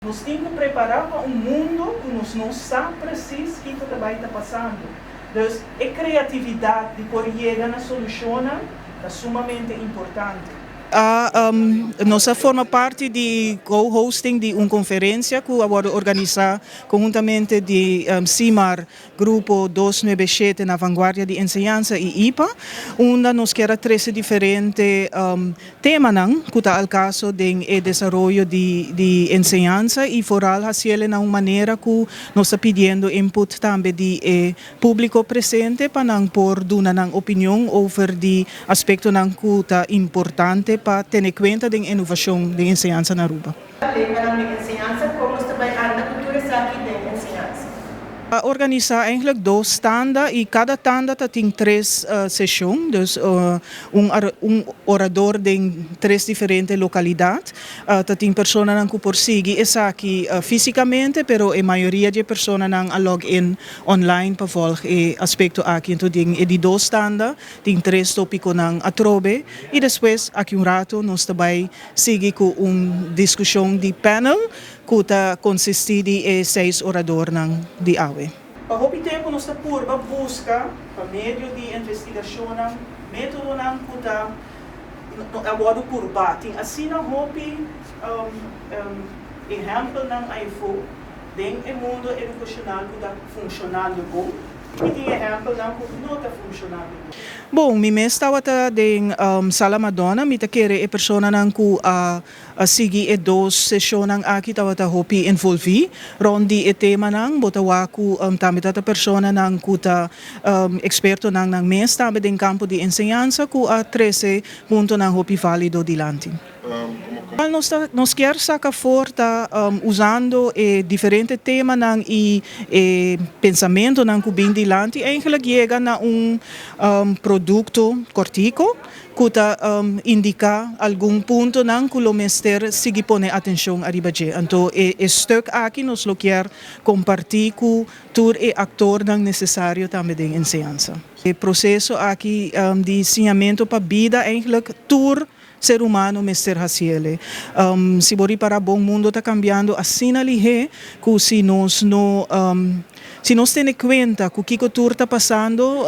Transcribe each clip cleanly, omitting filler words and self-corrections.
Nos tin ku prepará pa un mundu ku nos no sa presis kiko ta bai ta pasando. Dus e kreatividat di por yega na solushonnan ta sumamente importante. A nos a forma parti di co-hosting di un konferensia ku a wòrdu organisá konhuntamente di SIMAR, Grupo dos nuebe shete na Vanguardia di Enseñansa i ipa, unda nos kier a trese diferente temanan ku ta al kaso den e desaroyo di di enseñansa i foral hasiel na un manera ku nos ta pidiendo input tambe di e públiko presente pa nan por duna nan opinion over di aspektonan ku ta importante pa tene kuenta den inovashon den enseñansa na Aruba. Lenganan den enseñansa, kon nos ta bai anda ku tur esaki den enseñansa? A organisá eigenlijk dos tanda i kada tanda ta tin tres seshon, dus un un orador den tres diferente lokalidat. Ta tin personanan ku por sigui esaki físikamente, pero e mayoria di e personanan a log in online pa vòlg e aspekto aki. Enton den e di dos tanda tin tres tópikonan atrobe i despues aki un rato nos ta bai sigui ku un diskushon di panel ku ta konsistí di e seis oradornan di awe. Pa hopi tempu nos ta purba buska, pa medio di investigashonnan, métodonan ku ta a wòrdu purbá. Tin asina hopi ehèmpelnan aifó den e mundu edukashonal ku ta funshonando bon i tin ehèmpelnan ku no ta funshonando bon. Bon, mi mes tabata den Sala Madonna, mi ta kere e personanan ku a A sigui e dos seshonnan aki tabata hopi envolví rond di e temanan. Bo ta wak ku tambe ta ta personanan ku ta ekspertonan nan mes tambe den kampo di enseñansa ku a trese puntonan hopi válido dilanti. Cual nos ta nos kier saka for ta usando e diferente temanan i e pensamentonan ku bin dilanti eigenlijk yega na un produkto kòrtiku ku ta indiká algun puntonan ku lo mester sigui pone atenshon ariba dje. Anto e e stuk aki nos lo kier kompartí ku tur e aktornan nesesario tambe den enseñansa. E proseso aki di siñamentu pa bida eigenlijk tur ser humano mester hasiel. Si bo ripará bon mundo ta kambiando asina lihé ku si nos no si nos tene kuenta ku kiko tur ta pasando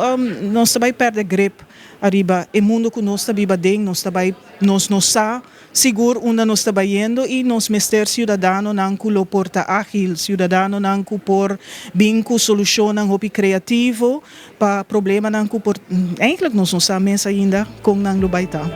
nos ta bai pèrdè grip Ariba e mundo cu nos ta biba den, nos ta bay, nos no sa sigur unda nos ta bayendo y nos mester ciudadanonan cu lo por ta agil, ciudadanonan cu por bin cu solucionnan hopi creativo pa problemanan cu por, eigenlijk nos no sa mes ainda con nan lo bay ta.